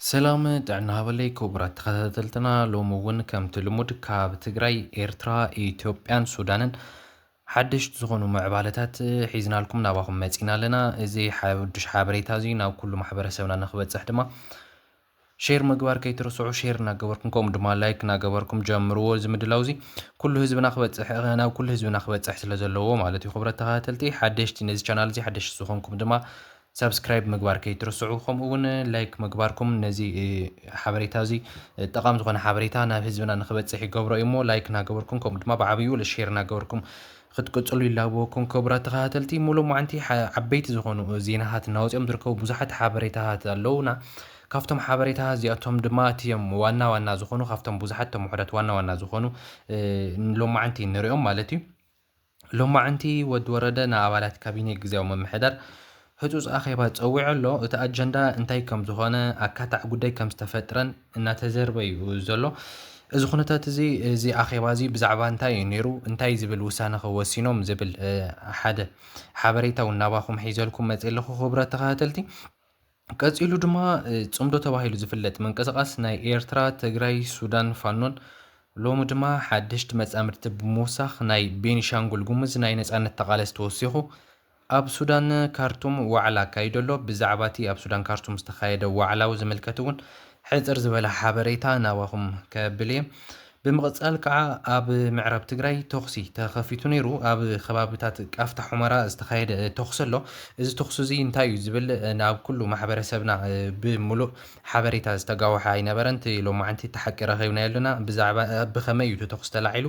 ሰላም ጥዕና ሃበለይ ክቡራት ተኸታተልትና፣ ሎሚ እውን ከምቲ ልሙድ ካብ ትግራይ፣ ኤርትራ፣ ኢትዮጵያን ሱዳንን ሓደሽቲ ዝኾኑ ምዕባለታት ሒዝናልኩም ናባኹም መፂና ኣለና። እዚ ሓዱሽ ሓበሬታ እዚ ናብ ኩሉ ማሕበረሰብና ንክበፅሕ ድማ ሼር ምግባር ከይትርስዑ። ሼር እናገበርኩም ከምኡ ድማ ላይክ እናገበርኩም ጀምርዎ። እዚ ምድላው እዚ ኩሉ ህዝብና ክበፅሕ ናብ ኩሉ ህዝብና ክበፅሕ ስለ ዘለዎ ማለት እዩ። ክቡራት ተኸታተልቲ ሓደሽቲ ነዚ ቻናል እዚ ሓደሽቲ ዝኾንኩም ድማ ሳብስክራይብ ምግባር ከይትርስዑ፣ ከምኡ እውን ላይክ ምግባርኩም ነዚ ሓበሬታ እዚ ጠቃሚ ዝኾነ ሓበሬታ ናብ ህዝብና ንክበፅሕ ይገብሮ እዩ። እሞ ላይክ እናገበርኩም ከምኡ ድማ ብዓብዩ ሼር እናገበርኩም ክትቅፅሉ ይላበወኩም። ክቡራት ተኸታተልቲ፣ ሙሉእ መዓንቲ ዓበይቲ ዝኾኑ ዜናታት እናወፅኦም ዝርከቡ ብዙሓት ሓበሬታታት ኣለውና። ካብቶም ሓበሬታታት እዚኣቶም ድማ እቲዮም ዋና ዋና ዝኾኑ ካብቶም ብዙሓት ተምሑረት ዋና ዋና ዝኾኑ ሎማዓንቲ ንሪኦም ማለት እዩ። ሎማዓንቲ ወዲ ወረደ ንኣባላት ካቢኔ ግዝያዊ ምምሕዳር ህጹጽ ኣኼባ ጸዊዑ ኣሎ። እቲ ኣጀንዳ እንታይ ከም ዝኾነ፣ ኣካታዕ ጉዳይ ከም ዝተፈጥረን እናተዘርበ እዩ ዘሎ። እዚ ኩነታት እዚ፣ እዚ ኣኼባ እዚ ብዛዕባ እንታይ እዩ ነይሩ፣ እንታይ ዝብል ውሳነ ከ ወሲኖም ዝብል ሓደ ሓበሬታ እውን ናባኹም ሒዘልኩም መጽእ ኣለኹ ክቡራት ተኸታተልቲ። ቀጺሉ ድማ ጽምዶ ተባሂሉ ዝፍለጥ ምንቅስቃስ ናይ ኤርትራ፣ ትግራይ፣ ሱዳን ፋኖን ሎሚ ድማ ሓደሽቲ መጻምድቲ ብምውሳኽ ናይ ቤኒሻንጉል ጉሙዝ ናይ ነጻነት ተቓለስቲ ወሲኹ ኣብ ሱዳን ካርቱም ዋዕላ ኣካይዱ ኣሎ። ብዛዕባ እቲ ኣብ ሱዳን ካርቱም ዝተኻየደ ዋዕላዊ ዝምልከት እውን ሕጽር ዝበለ ሓበሬታ ናባኹም ከብል እየ። ብምቕጻል ከዓ ኣብ ምዕራብ ትግራይ ተኹሲ ተኸፊቱ ነይሩ። ኣብ ከባብታት ቃፍታ ሑመራ ዝተኻየደ ተኹሲ ኣሎ። እዚ ተኹሲ እዚ እንታይ እዩ ዝብል ናብ ኩሉ ማሕበረሰብና ብምሉእ ሓበሬታ ዝተጋወሐ ኣይነበረን። እቲ ሎማዓንቲ እቲ ሓቂ ረኺብናዮ ኣለና። ብዛዕባ ብኸመይ እዩ እቲ ተኹሲ ተላዒሉ፣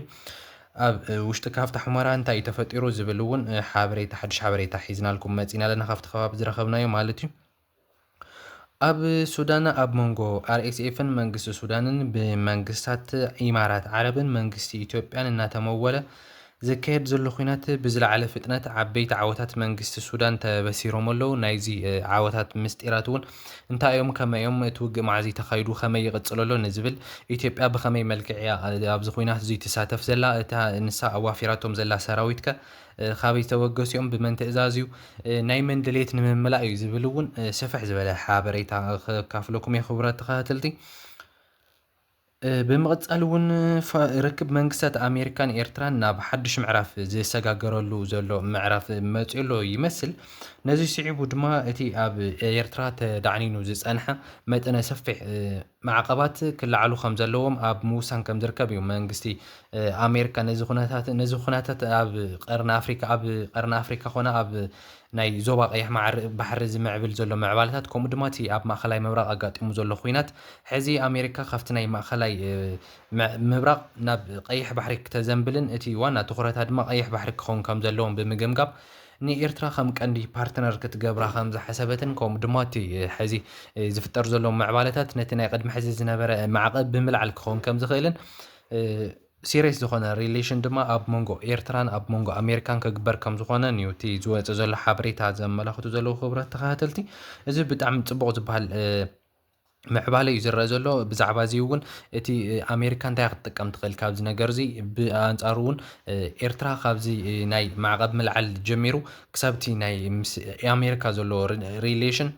ኣብ ውሽጢ ካፍታ ሑመራ እንታይ እዩ ተፈጢሩ ዝብል እውን ሓበሬታ፣ ሓድሽ ሓበሬታ ሒዝናልኩም መፂና ኣለና፣ ካብቲ ከባቢ ዝረኸብናዮ ማለት እዩ። ኣብ ሱዳን ኣብ መንጎ ኣር ኤስ ኤፍን መንግስቲ ሱዳንን ብመንግስታት ኢማራት ዓረብን መንግስቲ ኢትዮጵያን እናተመወለ ዝካየድ ዘሎ ኲናት ብዝለዓለ ፍጥነት ዓበይቲ ዓወታት መንግስቲ ሱዳን ተበሲሮም ኣለዉ። ናይዚ ዓወታት ምስጢራት እውን እንታይ እዮም፣ ከመይ እዮም፣ እቲ ውግእ መዓዝ እዩ ተኻይዱ፣ ከመይ ይቕጽል ኣሎ ንዝብል፣ ኢትዮጵያ ብኸመይ መልክዕ እያ ኣብዚ ኲናት እዚ ትሳተፍ ዘላ፣ እታ ንሳ ኣዋፊራቶም ዘላ ሰራዊት ከ ካበይ ዝተበገሱ እዮም፣ ብመን ትእዛዝ እዩ፣ ናይ መን ድሌት ንምምላእ እዩ ዝብል እውን ስፍሕ ዝበለ ሓበሬታ ከካፍለኩም እየ ክቡራት ተኸታተልቲ። ብምቕጻል እውን ርክብ መንግስታት ኣሜሪካን ኤርትራን ናብ ሓድሽ ምዕራፍ ዝሰጋገረሉ ዘሎ ምዕራፍ መፅኡ ኣሎ ይመስል። ነዚ ስዒቡ ድማ እቲ ኣብ ኤርትራ ተዳዕኒኑ ዝፀንሐ መጠነ ሰፊሕ ማዕቐባት ክለዓሉ ከም ዘለዎም ኣብ ምውሳን ከም ዝርከብ እዩ መንግስቲ ኣሜሪካ። ነዚ ኩነታት ኣብ ቀርኒ ኣፍሪካ፣ ኣብ ቀርኒ ኣፍሪካ ኮነ ኣብ ናይ ዞባ ቀይሕ ባሕሪ ዝምዕብል ዘሎ ምዕባለታት፣ ከምኡ ድማ እቲ ኣብ ማእኸላይ ምብራቕ ኣጋጢሙ ዘሎ ኹናት፣ ሕዚ ኣሜሪካ ካብቲ ናይ ማእኸላይ ምብራቕ ናብ ቀይሕ ባሕሪ ክተዘንብልን እቲ ዋና ትኹረታ ድማ ቀይሕ ባሕሪ ክኸውን ከም ዘለዎም ብምግምጋም፣ ንኤርትራ ከም ቀንዲ ፓርትነር ክትገብራ ከም ዝሓሰበትን፣ ከምኡ ድማ እቲ ሕዚ ዝፍጠር ዘሎ ምዕባለታት ነቲ ናይ ቅድሚ ሕዚ ዝነበረ ማዕቐብ ብምልዓል ክኸውን ከም ዝኽእልን ሲሪየስ ዝኾነ ሪሌሽን ድማ ኣብ መንጎ ኤርትራን ኣብ መንጎ ኣሜሪካን ክግበር ከም ዝኾነን እዩ እቲ ዝወፀ ዘሎ ሓበሬታ ዘመላኽቱ ዘለዉ ክቡራት ተኸታተልቲ። እዚ ብጣዕሚ ፅቡቕ ዝበሃል ምዕባለ እዩ ዝረአ ዘሎ። ብዛዕባ እዚ እውን እቲ ኣሜሪካ እንታይ ክትጥቀም ትኽእል ካብዚ ነገር እዚ፣ ብኣንፃሩ እውን ኤርትራ ካብዚ ናይ ማዕቐብ ምልዓል ጀሚሩ ክሳብ እቲ ናይ ምስ ኣሜሪካ ዘለዎ ሪሌሽን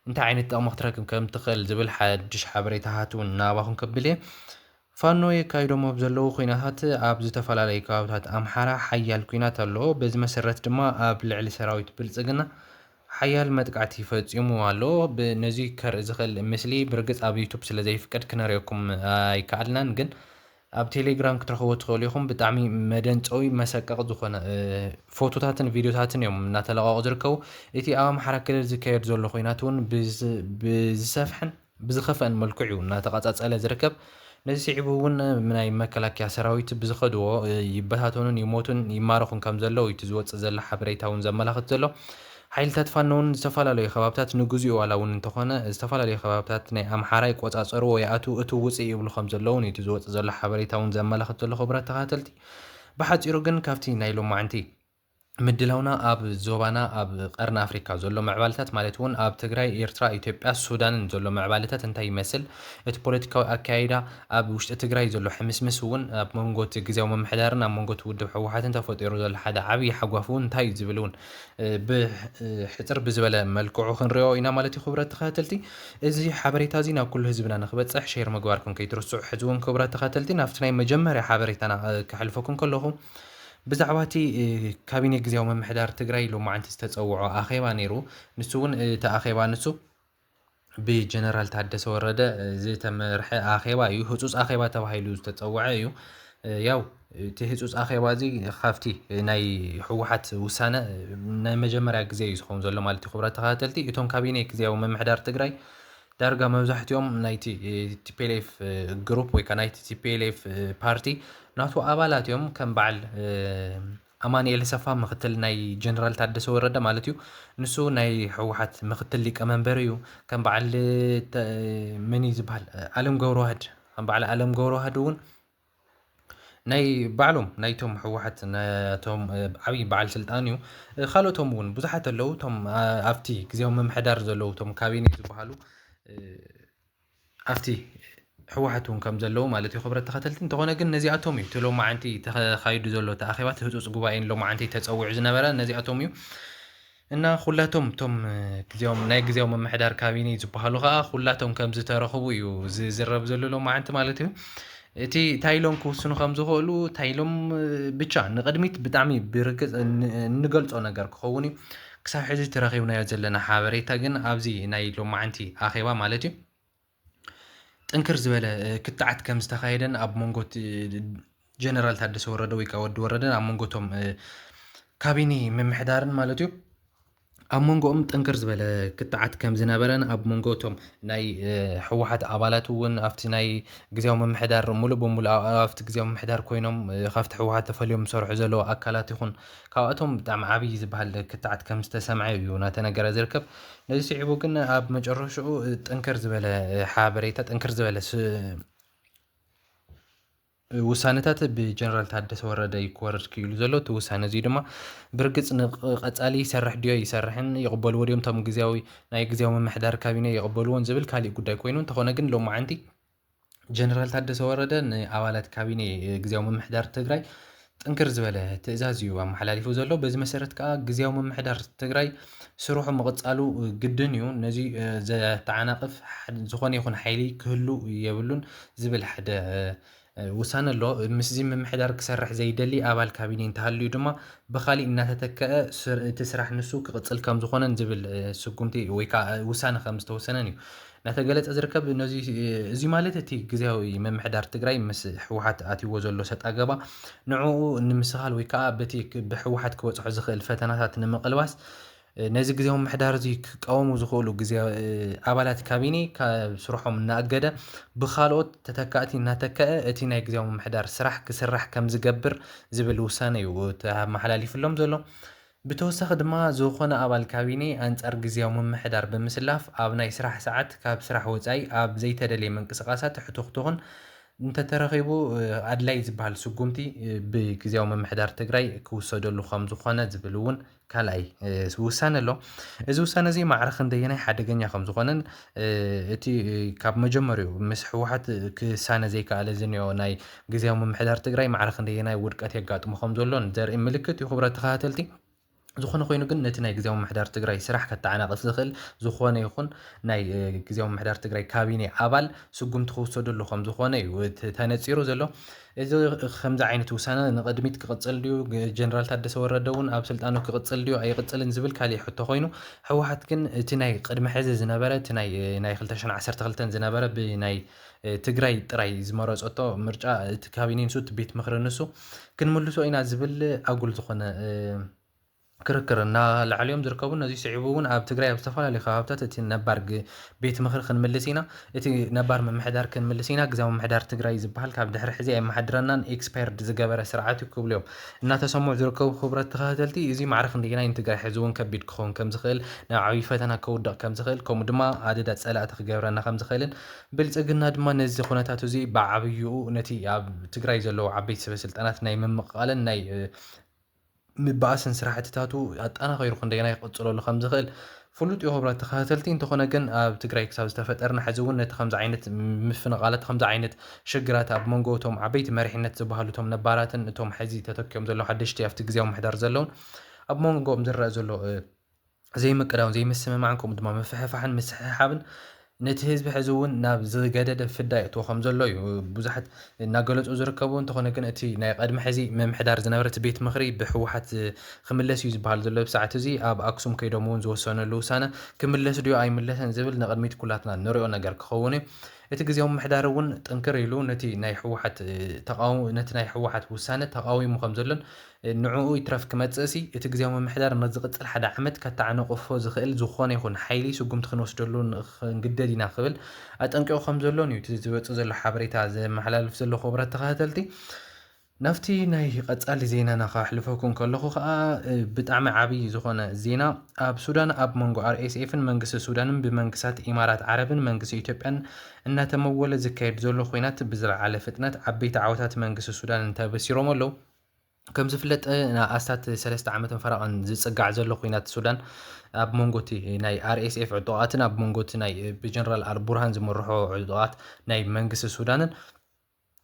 እንታይ ዓይነት ጥቕሚ ክትረክብ ከም ትኽእል ዝብል ሓድሽ ሓበሬታታት እውን ናባኹም ከብል እየ። ፋኖ የካይዶም ኣብ ዘለዉ ኲናታት ኣብ ዝተፈላለዩ ከባብታት ኣምሓራ ሓያል ኲናት ኣሎ። በዚ መሰረት ድማ ኣብ ልዕሊ ሰራዊት ብልጽግና ሓያል መጥቃዕቲ ፈጺሙ ኣሎ። ነዚ ከርኢ ዝኽእል ምስሊ ብርግጽ ኣብ ዩቱብ ስለ ዘይፍቀድ ክነርእየኩም ኣይከኣልናን፣ ግን ኣብ ቴሌግራም ክትረኽቦ ትኽእሉ ኢኹም። ብጣዕሚ መደንጸዊ መሰቀቕ ዝኾነ ፎቶታትን ቪድዮታትን እዮም እናተለቐቑ ዝርከቡ። እቲ ኣብ ኣምሓራ ክልል ዝካየድ ዘሎ ኲናት እውን ብዝሰፍሐን ብዝኸፍአን መልክዑ እዩ እናተቐጻጸለ ዝርከብ። ነዚ ስዒቡ እውን ናይ መከላከያ ሰራዊት ብዝኸድዎ ይበታተኑን ይሞቱን ይማረኹን ከም ዘለዉ እቲ ዝወፅእ ዘሎ ሓበሬታ እውን ዘመላኽት ዘሎ። ሓይልታት ፋኖ እውን ዝተፈላለዩ ከባብታት ንግዚኡ ዋላ እውን እንተኾነ ዝተፈላለዩ ከባብታት ናይ ኣምሓራ ይቆፃፀርዎ ይኣትዉ እትዉ ውፅእ ይብሉ ከም ዘለዉ እውን እቲ ዝወፅእ ዘሎ ሓበሬታ እውን ዘመላኽት ዘሎ ክቡራት ተኸታተልቲ። ብሓፂሩ ግን ካብቲ ናይ ሎማዕንቲ ምድላውና ኣብ ዞባና፣ ኣብ ቀርኒ ኣፍሪካ ዘሎ ምዕባለታት፣ ማለት እውን ኣብ ትግራይ፣ ኤርትራ፣ ኢትዮጵያ፣ ሱዳንን ዘሎ ምዕባለታት እንታይ ይመስል፣ እቲ ፖለቲካዊ ኣካያይዳ፣ ኣብ ውሽጢ ትግራይ ዘሎ ሕምስምስ እውን፣ ኣብ መንጎ እቲ ግዜያዊ ምምሕዳርን ኣብ መንጎ እቲ ውድብ ህወሓትን ተፈጢሩ ዘሎ ሓደ ዓብዪ ሓጓፍ እውን እንታይ እዩ ዝብል እውን ብሕፅር ብዝበለ መልክዑ ክንሪኦ ኢና ማለት እዩ። ክብረት ተኸታተልቲ፣ እዚ ሓበሬታ እዚ ናብ ኩሉ ህዝብና ንክበፅሕ ሼር ምግባርኩም ከይትርስዑ። ሕዚ እውን ክብረት ተኸታተልቲ፣ ናብቲ ናይ መጀመርያ ሓበሬታና ክሕልፈኩም ከለኹ፣ ብዛዕባ እቲ ካቢኔ ግዜያዊ ምምሕዳር ትግራይ ሎማዓንቲ ዝተፀውዖ ኣኼባ ነይሩ። ንሱ እውን እቲ ኣኼባ ንሱ ብጀነራል ታደሰ ወረደ ዝተመርሐ ኣኼባ እዩ። ህፁፅ ኣኼባ ተባሂሉ ዝተፀውዐ እዩ። ያው እቲ ህፁፅ ኣኼባ እዚ ካብቲ ናይ ህወሓት ውሳነ ናይ መጀመርያ ግዜ እዩ ዝኸውን ዘሎ ማለት እዩ። ክብረት ተኸታተልቲ፣ እቶም ካቢኔ ግዜያዊ ምምሕዳር ትግራይ ዳርጋ መብዛሕትኦም ናይቲ ቲ ፒ ኤል ኤፍ ግሩፕ ወይ ከዓ ናይቲ ቲ ፒ ኤል ኤፍ ፓርቲ ናቱ ኣባላት እዮም። ከም በዓል ኣማኑኤል ሰፋ ምክትል ናይ ጀነራል ታደሰ ወረደ ማለት እዩ። ንሱ ናይ ህወሓት ምክትል ሊቀመንበር እዩ። ከም በዓል መን እዩ ዝበሃል፣ ኣለም ገብረዋህድ፣ ከም በዓል ኣለም ገብረዋህድ እውን ናይ ባዕሎም ናይቶም ህወሓት ናቶም ዓብዪ በዓል ስልጣን እዩ። ካልኦቶም እውን ብዙሓት ኣለዉ። እቶም ኣብቲ ግዜያዊ ምምሕዳር ዘለዉ እቶም ካቢኔ ዝበሃሉ ኣብቲ ህወሓት እውን ከም ዘለዉ ማለት እዩ። ክብረት ተኸተልቲ፣ እንተኾነ ግን ነዚኣቶም እዩ እቲ ሎማዓንቲ ተኻይዱ ዘሎ እቲ ኣኼባ፣ እቲ ህፁፅ ጉባኤን ሎማዓንቲ ተፀዊዑ ዝነበረ ነዚኣቶም እዩ። እና ኩላቶም እቶም ግዜያዊ ናይ ግዜያዊ ምምሕዳር ካቢኔ ዝበሃሉ ከዓ ኩላቶም ከም ዝተረኽቡ እዩ ዝዝረብ ዘሎ ሎማዓንቲ ማለት እዩ። እቲ እንታይ ኢሎም ክውስኑ ከም ዝኽእሉ እንታይ ኢሎም ብቻ ንቕድሚት ብጣዕሚ ብርግፅ እንገልፆ ነገር ክኸውን እዩ። ክሳብ ሕዚ ተረኺብናዮ ዘለና ሓበሬታ ግን ኣብዚ ናይ ሎማዓንቲ ኣኼባ ማለት እዩ ጥንክር ዝበለ ክትዓት ከም ዝተኻየደን ኣብ መንጎ ጀነራል ታደሰ ወረደ ወይ ከዓ ወዲ ወረደን ኣብ መንጎ እቶም ካቢኔ ምምሕዳርን ማለት እዩ ኣብ መንጎኦም ጥንክር ዝበለ ክትዓት ከም ዝነበረን ኣብ መንጎ እቶም ናይ ህወሓት ኣባላት እውን ኣብቲ ናይ ግዜያዊ ምምሕዳር ሙሉእ ብሙሉእ ኣብቲ ግዜያዊ ምምሕዳር ኮይኖም ካብቲ ህወሓት ተፈልዮም ዝሰርሑ ዘለዉ ኣካላት ይኹን ካብኣቶም ብጣዕሚ ዓብዪ ዝበሃል ክትዓት ከም ዝተሰምዐ እዩ እናተነገረ ዝርከብ። ነዚ ስዒቡ ግን ኣብ መጨረሽኡ ጥንክር ዝበለ ሓበሬታ፣ ጥንክር ዝበለ ውሳነታት ብጀነራል ታደሰ ወረደ እዩ ክወርድ ክኢሉ ዘሎ። እቲ ውሳነ እዚ ድማ ብርግፅ ንቐፃሊ ይሰርሕ ድዮ ይሰርሕን ይቕበልዎ ድዮም እቶም ግዜያዊ ናይ ግዜያዊ ምምሕዳር ካቢነ ይቕበልዎን ዝብል ካሊእ ጉዳይ ኮይኑ፣ እንተኾነ ግን ሎማዓንቲ ጀነራል ታደሰ ወረደ ንኣባላት ካቢኔ ግዜያዊ ምምሕዳር ትግራይ ጥንክር ዝበለ ትእዛዝ እዩ ኣመሓላሊፉ ዘሎ። በዚ መሰረት ከዓ ግዜያዊ ምምሕዳር ትግራይ ስርሑ ምቕፃሉ ግድን እዩ። ነዚ ዘተዓናቕፍ ዝኾነ ይኹን ሓይሊ ክህሉ የብሉን ዝብል ሓደ ውሳነ ኣሎ። ምስዚ ምምሕዳር ክሰርሕ ዘይደሊ ኣባል ካቢኔ እንተሃልዩ ድማ ብኻሊእ እናተተከአ እቲ ስራሕ ንሱ ክቕፅል ከም ዝኾነን ዝብል ስጉምቲ ወይ ከዓ ውሳነ ከም ዝተወሰነን እዩ እናተገለፀ ዝርከብ። ነዚ እዚ ማለት እቲ ግዜያዊ ምምሕዳር ትግራይ ምስ ህወሓት ኣትይዎ ዘሎ ሰጣ ገባ ንዕኡ ንምስኻል ወይ ከዓ በቲ ብህወሓት ክበፅሖ ዝኽእል ፈተናታት ንምቕልባስ ነዚ ግዜያዊ ምምሕዳር እዚ ክቃወሙ ዝኽእሉ ግዜ ኣባላት ካቢኔ ካብ ስርሖም እናኣገደ ብኻልኦት ተተካእቲ እናተከአ እቲ ናይ ግዜያዊ ምምሕዳር ስራሕ ክስራሕ ከም ዝገብር ዝብል ውሳነ እዩ ተመሓላሊፍሎም ዘሎ። ብተወሳኺ ድማ ዝኾነ ኣባል ካቢኔ ኣንጻር ግዜያዊ ምምሕዳር ብምስላፍ ኣብ ናይ ስራሕ ሰዓት ካብ ስራሕ ወጻኢ ኣብ ዘይተደልየ ምንቅስቓሳት ሕቱኽቱኽን እንተተረኺቡ ኣድላይ ዝበሃል ስጉምቲ ብግዜያዊ ምምሕዳር ትግራይ ክውሰደሉ ከም ዝኾነ ዝብል እውን ካልኣይ ውሳነ ኣሎ። እዚ ውሳነ እዚ ማዕረ ክንደየናይ ሓደገኛ ከም ዝኾነን እቲ ካብ መጀመሪኡ ምስ ህወሓት ክሳነ ዘይከኣለ ዝኒኦ ናይ ግዜያዊ ምምሕዳር ትግራይ ማዕረ ክንደየናይ ውድቀት የጋጥሞ ከም ዘሎን ዘርኢ ምልክት እዩ። ክብረት ተኸታተልቲ ዝኾነ ኮይኑ ግን ነቲ ናይ ግዜያዊ ምምሕዳር ትግራይ ስራሕ ከተዓናቕፍ ዝኽእል ዝኾነ ይኹን ናይ ግዜያዊ ምምሕዳር ትግራይ ካቢኔ ኣባል ስጉምቲ ክውሰደሉ ከም ዝኾነ እዩ ተነፂሩ ዘሎ። እዚ ከምዚ ዓይነት ውሳነ ንቕድሚት ክቕፅል ድዩ፣ ጀነራል ታደሰ ወረደ እውን ኣብ ስልጣኑ ክቕፅል ድዩ ኣይቕፅልን ዝብል ካሊእ ሕቶ ኮይኑ፣ ህወሓት ግን እቲ ናይ ቅድሚ ሕዚ ዝነበረ እቲ ናይ ናይ ክልተ ሽሕን ዓሰርተ ክልተን ዝነበረ ብናይ ትግራይ ጥራይ ዝመረፀቶ ምርጫ እቲ ካቢኔ ንሱ እቲ ቤት ምኽሪ ንሱ ክንምልሶ ኢና ዝብል ኣጉል ዝኾነ ክርክር እናለዓሉ እዮም ዝርከቡ። ነዚ ስዒቡ እውን ኣብ ትግራይ ኣብ ዝተፈላለዩ ከባብታት እቲ ነባር ቤት ምኽሪ ክንምልስ ኢና፣ እቲ ነባር ምምሕዳር ክንምልስ ኢና፣ ግዛዊ ምምሕዳር ትግራይ ዝበሃል ካብ ድሕሪ ሕዚ ኣይመሓድረናን፣ ኤክስፓየርድ ዝገበረ ስርዓት እዩ ክብሉ እዮም እናተሰምዑ ዝርከቡ። ክቡራት ተኸታተልቲ፣ እዚ ማዕረ ክንደየናይ ንትግራይ ሕዚ እውን ከቢድ ክኸውን ከም ዝኽእል፣ ናብ ዓብዪ ፈተና ከውድቕ ከም ዝኽእል፣ ከምኡ ድማ ኣደዳ ፀላእቲ ክገብረና ከም ዝኽእልን ብልፅግና ድማ ነዚ ኩነታት እዚ ብዓብይኡ ነቲ ኣብ ትግራይ ዘለዉ ዓበይቲ ሰበ ስልጣናት ናይ ምምቕቓልን ናይ ምባኣስን ስራሕትታቱ ኣጠናኺሩ ክንደየናይ ክቕፅለሉ ከም ዝኽእል ፍሉጥ እዩ። ክቡራት ተኸታተልቲ፣ እንተኾነ ግን ኣብ ትግራይ ክሳብ ዝተፈጠርና ሕዚ እውን ነቲ ከምዚ ዓይነት ምፍንቓላት፣ ከምዚ ዓይነት ሽግራት ኣብ መንጎ እቶም ዓበይቲ መሪሕነት ዝበሃሉ እቶም ነባራትን እቶም ሕዚ ተተኪኦም ዘለዉ ሓደሽቲ ኣብቲ ግዜያዊ ምሕዳር ዘለውን ኣብ መንጎኦም ዝረአ ዘሎ ዘይምቅዳውን ዘይምስምማዕን ከምኡ ድማ ምፍሕፋሕን ምስሕሓብን ነቲ ህዝቢ ሕዚ እውን ናብ ዝገደደ ፍዳ የእትዎ ከም ዘሎ እዩ ብዙሓት እናገለፁ ዝርከቡ። እንተኾነ ግን እቲ ናይ ቀድሚ ሕዚ ምምሕዳር ዝነበረ እቲ ቤት ምኽሪ ብህወሓት ክምለስ እዩ ዝበሃል ዘሎ ብሰዓት እዚ ኣብ ኣክሱም ከይዶም እውን ዝወሰነሉ ውሳነ ክምለስ ድዮ ኣይምለሰን ዝብል ንቅድሚት ኩላትና ንሪኦ ነገር ክኸውን እዩ። እቲ ግዜያዊ ምምሕዳር እውን ጥንክር ኢሉ ነቲ ናይ ህወሓት ተቃው ነቲ ናይ ህወሓት ውሳነ ተቃዊሙ ከም ዘሎን ንዕኡ ይትረፍ ክመጽእሲ እቲ ግዜያዊ ምምሕዳር ነዚ ዝቕጽል ሓደ ዓመት ከተዓነቕፎ ዝኽእል ዝኾነ ይኹን ሓይሊ ስጉምቲ ክንወስደሉ ክንግደድ ኢና ክብል ኣጠንቂቑ ከም ዘሎን እዩ እቲ ዝወጽእ ዘሎ ሓበሬታ ዘመሓላልፍ ዘሎ። ክቡራት ተኸታተልቲ፣ ናብቲ ናይ ቀጻሊ ዜናና ከሕልፈኩም ከለኹ ከኣ ብጣዕሚ ዓብዪ ዝኾነ ዜና ኣብ ሱዳን ኣብ መንጎ ኣር ኤስ ኤፍን መንግስቲ ሱዳንን ብመንግስታት ኢማራት ዓረብን መንግስቲ ኢትዮጵያን እናተመወለ ዝካየድ ዘሎ ኹናት ብዝለዓለ ፍጥነት ዓበይቲ ዓወታት መንግስቲ ሱዳን እንተበሲሮም ኣለዉ። ከም ዝፍለጥ ኣስታት ሰለስተ ዓመትን ፈረቓን ዝጽጋዕ ዘሎ ኹናት ሱዳን ኣብ መንጎ እቲ ናይ ኣር ኤስ ኤፍ ዕጡቓትን ኣብ መንጎ እቲ ናይ ብጀነራል ኣልቡርሃን ዝምርሖ ዕጡቓት ናይ መንግስቲ ሱዳንን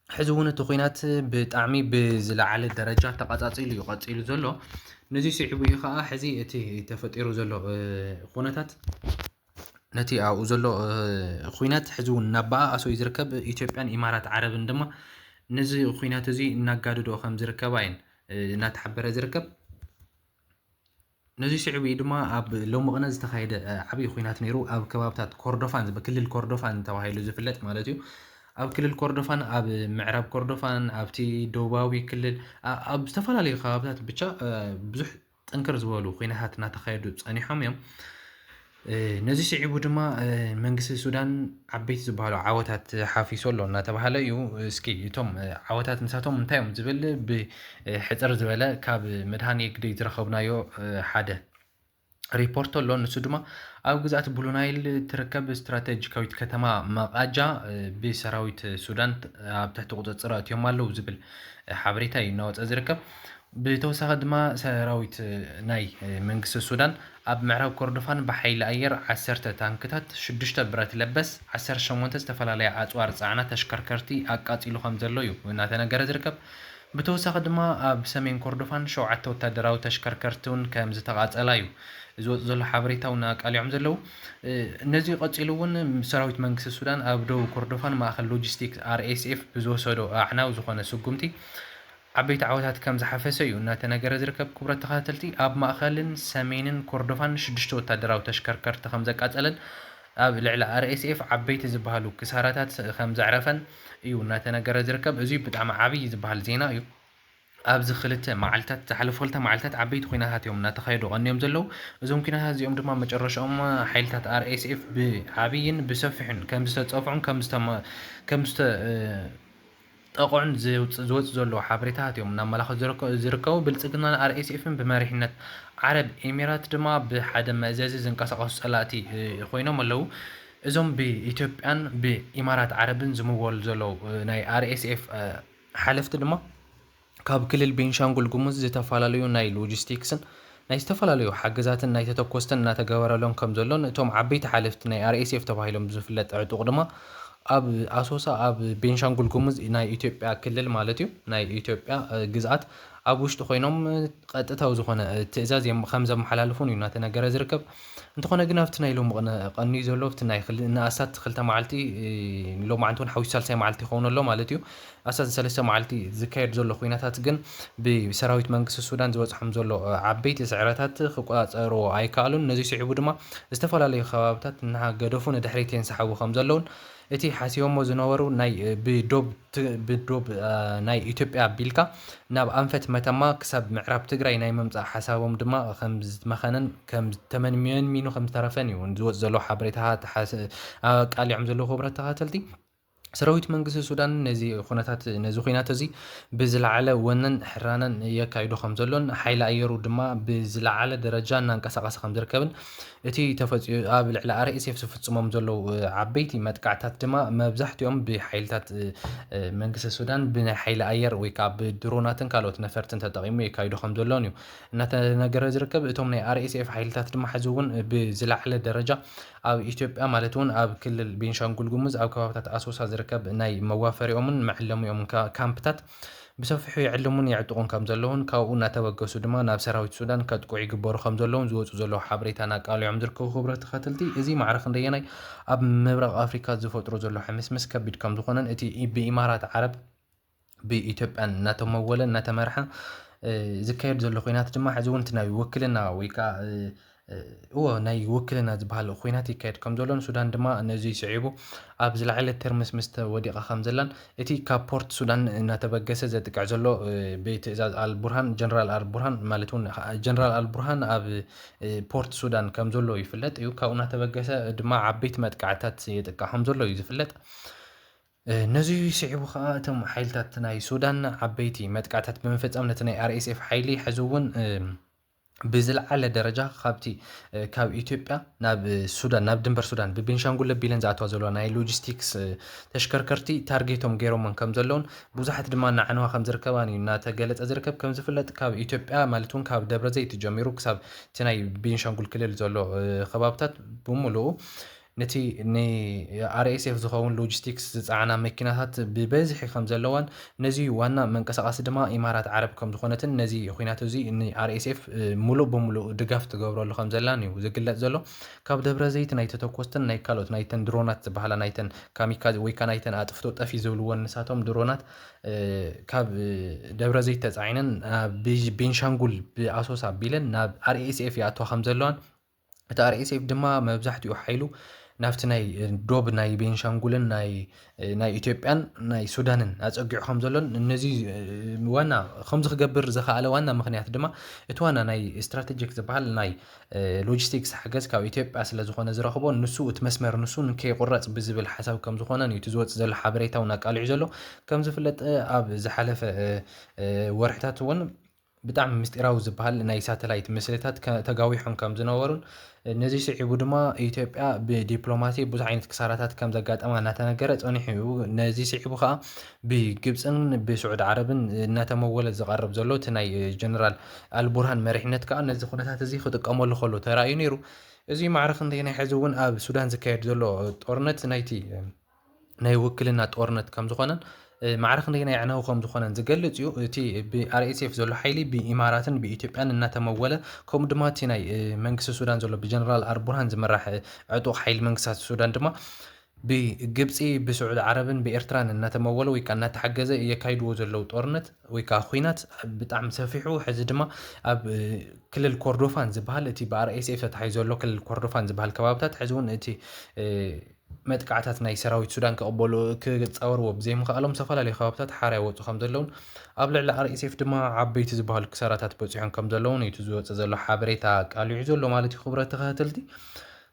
ሕዚ እውን እቲ ኹናት ብጣዕሚ ብዝለዓለ ደረጃ ተቐጻጺሉ እዩ ቀጺሉ ዘሎ። ነዚ ስዒቡ እዩ ከዓ ሕዚ እቲ ተፈጢሩ ዘሎ ኩነታት ነቲ ኣብኡ ዘሎ ኹናት ሕዚ እውን እናበኣኣሶ እዩ ዝርከብ። ኢትዮጵያን ኢማራት ዓረብን ድማ ነዚ ኹናት እዚ እናጋድዶ ከም ዝርከባ እየን እናተሓበረ ዝርከብ። ነዚ ስዒቡ እዩ ድማ ኣብ ሎሚ ቅነ ዝተኻየደ ዓብዪ ኹናት ነይሩ። ኣብ ከባብታት ኮርዶፋን ዝብ- ክልል ኮርዶፋን ተባሂሉ ዝፍለጥ ማለት እዩ። ኣብ ክልል ኮርዶፋን፣ ኣብ ምዕራብ ኮርዶፋን፣ ኣብቲ ደቡባዊ ክልል፣ ኣ- ኣብ ዝተፈላለዩ ከባብታት ብቻ ብዙሕ ጥንክር ዝበሉ ኹናታት እናተኻየዱ ጸኒሖም እዮም። ነዚ ስዒቡ ድማ መንግስቲ ሱዳን ዓበይቲ ዝበሃሉ ዓወታት ሓፊሱ ኣሎ እናተባሃለ እዩ። እስኪ እቶም ዓወታት ንሳቶም እንታይ እዮም ዝብል ብሕፅር ዝበለ ካብ መድሃኔ ግደይ ዝረኸብናዮ ሓደ ሪፖርት ኣሎ። ንሱ ድማ ኣብ ግዝኣት ብሉናይል ትርከብ ስትራተጂካዊት ከተማ መቓጃ ብሰራዊት ሱዳን ኣብ ትሕቲ ቁፅፅር ኣእትዮም ኣለዉ ዝብል ሓበሬታ እዩ እናወፀ ዝርከብ። ብተወሳኺ ድማ ሰራዊት ናይ መንግስቲ ሱዳን ኣብ ምዕራብ ኮርዶፋን ብሓይሊ ኣየር ዓሰርተ ታንክታት፣ ሽዱሽተ ብረት ለበስ፣ ዓሰርተ ሸሞንተ ዝተፈላለያ ኣፅዋር ፃዕና ተሽከርከርቲ ኣቃፂሉ ከም ዘሎ እዩ እናተነገረ ዝርከብ። ብተወሳኺ ድማ ኣብ ሰሜን ኮርዶፋን ሸውዓተ ወታደራዊ ተሽከርከርቲ እውን ከም ዝተቓፀላ እዩ ዝወፁ ዘሎ ሓበሬታ እውን ኣቃሊዖም ዘለዉ። ነዚ ቀፂሉ እውን ሰራዊት መንግስቲ ሱዳን ኣብ ደቡብ ኮርዶፋን ማእኸል ሎጂስቲክስ ኣር ኤስ ኤፍ ብዝወሰዶ ኣዕናዊ ዝኾነ ስጉምቲ ዓበይቲ ዓወታት ከም ዝሓፈሰ እዩ እናተነገረ ዝርከብ። ክቡራት ተኸታተልቲ፣ ኣብ ማእኸልን ሰሜንን ኮርዶፋን ሽዱሽተ ወታደራዊ ተሽከርከርቲ ከም ዘቃጸለን ኣብ ልዕሊ ኣር ኤስ ኤፍ ዓበይቲ ዝበሃሉ ክሳራታት ከም ዘዕረፈን እዩ እናተነገረ ዝርከብ። እዚ ብጣዕሚ ዓብዪ ዝበሃል ዜና እዩ። ኣብዚ ክልተ መዓልታት፣ ዝሓለፉ ክልተ መዓልታት ዓበይቲ ኲናታት እዮም እናተኻየዱ ቀንዮም ዘለዉ። እዞም ኲናታት እዚኦም ድማ መጨረሻኦም ሓይልታት ኣር ኤስ ኤፍ ብዓብይን ብሰፊሑን ከም ዝተጸፍዑን ከም ዝተማ- ከም ዝተ- ጠቕዑን ዝወፅ- ዝወፁ ዘለዉ ሓበሬታታት እዮም እናመላኸቱ ዝርከ- ዝርከቡ። ብልፅግናን ኣር ኤስ ኤፍን ብመሪሕነት ዓረብ ኤሚራት ድማ ብሓደ መእዘዚ ዝንቀሳቐሱ ፀላእቲ እ፣ ኮይኖም ኣለዉ። እዞም ብኢትዮጵያን ብኢማራት ዓረብን ዝምወሉ ዘለዉ እ፣ ናይ ኣር ኤስ ኤፍ እ፣ ሓለፍቲ ድማ ካብ ክልል ቤንሻንጉል ጉሙዝ ዝተፈላለዩ ናይ ሎጂስቲክስን ናይ ዝተፈላለዩ ሓገዛትን ናይ ተተኮስትን እናተገበረሎም ከም ዘሎን እቶም ዓበይቲ ሓለፍቲ ናይ ኣር ኤስ ኤፍ ተባሂሎም ዝፍለጥ ዕጡቕ ድማ ኣብ ኣሶሳ ኣብ ቤንሻንጉል ጉሙዝ ናይ ኢትዮጵያ ክልል ማለት እዩ ናይ ኢትዮጵያ እ፣ ግዝኣት ኣብ ውሽጢ ኮይኖም እ፣ ቀጥታዊ ዝኾነ እ፣ ትእዛዝ የም- ከም ዘመሓላልፉን እዩ እናተነገረ ዝርከብ። እንተኾነ ግን ኣብቲ ናይ ሎሚ ቅነ- ቀንዩ ዘሎ ኣብቲ ናይ ክል- ንኣስታት ክልተ መዓልቲ እ፣ ሎማዓንቲ እውን ሓዊሱ ሳልሳይ መዓልቲ ይኸውን ኣሎ ማለት እዩ። ኣስታት ሰለስተ መዓልቲ ዝካየድ ዘሎ ኩናታት ግን ብሰራዊት መንግስቲ ሱዳን ዝበፅሖም ዘሎ እ፣ ዓበይቲ ስዕረታት ክቆፃፀርዎ ኣይከኣሉን። ነዚ ስዒቡ ድማ ዝተፈላለዩ ከባብታት እናገደፉ ንድሕሪት የንሳሕቡ ከም ዘለውን እቲ ሓሲቦሞ ዝነበሩ ናይ እ፣ ብዶብ ት- ብዶብ እ፣ ናይ ኢትዮጵያ ኣቢልካ ናብ ኣንፈት መተማ ክሳብ ምዕራብ ትግራይ ናይ ምምፃእ ሓሳቦም ድማ ከም ዝመኸነን ከም ተመንሚኑ ከም ዝተረፈን እዩ ዝወፅ ዘሎ ሓበሬታታት ሓስ- ኣቃሊዖም ዘለዉ ክቡራት ተኸታተልቲ። ሰራዊት መንግስቲ ሱዳን ነዚ ኩነታት ነዚ ኩናት እዚ ብዝለዓለ ወነን ሕራነን የካይዶ ከም ዘሎን ሓይሊ ኣየሩ ድማ ብዝለዓለ ደረጃ እናንቀሳቐሰ ከም ዝርከብን እቲ ተፈፂ ኣብ ልዕሊ ኣርኤስኤፍ ዝፍፅሞም ዘለዉ ዓበይቲ መጥቃዕታት ድማ መብዛሕትኦም ብሓይልታት መንግስቲ ሱዳን ብናይ ሓይሊ ኣየር ወይ ከዓ ብድሮናትን ካልኦት ነፈርትን ተጠቒሙ የካይዶ ከም ዘሎን እዩ እናተነገረ ዝርከብ። እቶም ናይ ኣርኤስኤፍ ሓይልታት ድማ ሕዚ እውን ብዝለዓለ ደረጃ ኣብ ኢትዮጵያ ማለት እውን ኣብ ክልል ቤንሻንጉል ጉሙዝ ኣብ ከባብታት ኣሶሳ ዝርከብ ናይ መዋፈሪኦምን መዕለሚኦምን ካምፕታት ብሰፊሑ ይዕልሙን የዕጥቑን ከም ዘለውን ካብኡ እናተበገሱ ድማ ናብ ሰራዊት ሱዳን ከጥቅዑ ይግበሩ ከም ዘለውን ዝወፁ ዘለዉ ሓበሬታን ኣቃሊዖም ዝርከቡ ክቡራት ተኸተልቲ። እዚ ማዕረ ክንደየናይ ኣብ ምብራቕ ኣፍሪካ ዝፈጥሮ ዘሎ ሕምስምስ ከቢድ ከም ዝኾነን እቲ ብኢማራት ዓረብ ብኢትዮጵያን እናተመወለ እናተመርሐ ዝካየድ ዘሎ ኩናት ድማ ሕዚ እውን እቲ ናይ ውክልና ወይ ከዓ እዎ ናይ ውክልና ዝበሃል ኩናት ይካየድ ከም ዘሎ ንሱዳን ድማ ነዚ ስዒቡ ኣብ ዝለዓለ ትርምስምስ ተወዲቓ ከም ዘላን እቲ ካብ ፖርት ሱዳን እናተበገሰ ዘጥቅዕ ዘሎ ብትእዛዝ ኣልቡርሃን ጀነራል ኣልቡርሃን ማለት እውን ጀነራል ኣልቡርሃን ኣብ ፖርት ሱዳን ከም ዘሎ ይፍለጥ እዩ። ካብኡ እናተበገሰ ድማ ዓበይቲ መጥቃዕታት የጥቃ ከም ዘሎ እዩ ዝፍለጥ። ነዚ ስዒቡ ከዓ እቶም ሓይልታት ናይ ሱዳን ዓበይቲ መጥቃዕታት ብምፍፃም ነቲ ናይ ኣርኤስኤፍ ሓይሊ ሕዚ እውን ብዝለዓለ ደረጃ ካብቲ ካብ ኢትዮጵያ ናብ ሱዳን ናብ ድንበር ሱዳን ብቤንሻንጉል ለቢለን ዝኣተዋ ዘለዋ ናይ ሎጂስቲክስ ተሽከርከርቲ ታርጌቶም ገይሮምን ከም ዘለውን ብዙሓት ድማ እናዓነዋ ከም ዝርከባን እዩ እናተገለፀ ዝርከብ። ከም ዝፍለጥ ካብ ኢትዮጵያ ማለት እውን ካብ ደብረ ዘይት ጀሚሩ ክሳብ እቲ ናይ ቤንሻንጉል ክልል ዘሎ ከባብታት ብምሉኡ ነቲ ንኣርኤስኤፍ ዝኸውን ሎጂስቲክስ ዝፀዓና መኪናታት ብበዝሒ ከም ዘለዋን ነዚ ዋና መንቀሳቐሲ ድማ ኢማራት ዓረብ ከም ዝኾነትን ነዚ ኩናት እዚ ንኣርኤስኤፍ ሙሉእ ብሙሉእ ድጋፍ ትገብረሉ ከም ዘላን እዩ ዝግለጽ ዘሎ። ካብ ደብረ ዘይት ናይ ተተኮስትን ናይ ካልኦት ናይተን ድሮናት ዝበሃላ ናይተን ካሚካዝ ወይ ከዓ ናይተን ኣጥፍቶ ጠፊ ዝብልወን ንሳቶም ድሮናት ካብ ደብረ ዘይት ተፃዒነን ቤንሻንጉል ብኣሶሳ ኣቢለን ናብ ኣርኤስኤፍ ይኣትዋ ከም ዘለዋን እቲ ኣርኤስኤፍ ድማ መብዛሕትኡ ሓይሉ ናብቲ ናይ ዶብ ናይ ቤንሻንጉልን ናይ ናይ ኢትዮጵያን ናይ ሱዳንን ኣፀጊዑ ከም ዘሎን ነዚ ዋና ከምዚ ክገብር ዝኸኣለ ዋና ምክንያት ድማ እቲ ዋና ናይ ስትራቴጂክ ዝበሃል ናይ ሎጂስቲክስ ሓገዝ ካብ ኢትዮጵያ ስለ ዝኾነ ዝረኽቦ ንሱ እቲ መስመር ንሱ ንከይቁረፅ ብዝብል ሓሳብ ከም ዝኾነን እዩ እቲ ዝወፅእ ዘሎ ሓበሬታ እውን ኣቃሊዑ ዘሎ። ከም ዝፍለጥ ኣብ ዝሓለፈ ወርሕታት እውን ብጣዕሚ ምስጢራዊ ዝበሃል ናይ ሳተላይት ምስልታት ተጋዊሖም ከም ዝነበሩን ነዚ ስዒቡ ድማ ኢትዮጵያ ብዲፕሎማሲ ብዙሕ ዓይነት ክሳራታት ከም ዘጋጠማ እናተነገረ ፀኒሑ እዩ። ነዚ ስዒቡ ከዓ ብግብፅን ብስዑድ ዓረብን እናተመወለ ዝቐርብ ዘሎ እቲ ናይ ጀነራል ኣልቡርሃን መሪሕነት ከዓ ነዚ ኩነታት እዚ ክጥቀመሉ ከሎ ተራእዩ ነይሩ። እዚ ማዕረ ክንደይ ናይ ሕዚ እውን ኣብ ሱዳን ዝካየድ ዘሎ ጦርነት ናይቲ ናይ ውክልና ጦርነት ከም ዝኾነን ማዕረ ክንደይ ናይ ዕነው ከም ዝኾነን ዝገልጽ እዩ። እቲ ብኣርኤስኤፍ ዘሎ ሓይሊ ብኢማራትን ብኢትዮጵያን እናተመወለ ከምኡ ድማ እቲ ናይ መንግስቲ ሱዳን ዘሎ ብጀነራል ኣልቡርሃን ዝመራሕ ዕጡቕ ሓይሊ መንግስታት ሱዳን ድማ ብግብፂ ብስዑድ ዓረብን ብኤርትራን እናተመወለ ወይ ከዓ እናተሓገዘ የካይድዎ ዘለዉ ጦርነት ወይ ከዓ ኩናት ብጣዕሚ ሰፊሑ ሕዚ ድማ ኣብ ክልል ኮርዶፋን ዝበሃል እቲ ብኣርኤስኤፍ ተታሒዙ ዘሎ ክልል ኮርዶፋን ዝበሃል ከባብታት ሕዚ እውን እቲ መጥቃዕታት ናይ ሰራዊት ሱዳን ክቕበሉ ክፃወርዎ ብዘይምኽኣሎም ዝተፈላለዩ ከባብታት ሓራ ይወፁ ከም ዘለውን ኣብ ልዕሊ ኣርኤስኤፍ ድማ ዓበይቲ ዝበሃሉ ክሳራታት በፂሖም ከም ዘለውን እዩ እቲ ዝወፅእ ዘሎ ሓበሬታ ኣቃሊዑ ዘሎ ማለት እዩ። ክቡራት ተኸታተልቲ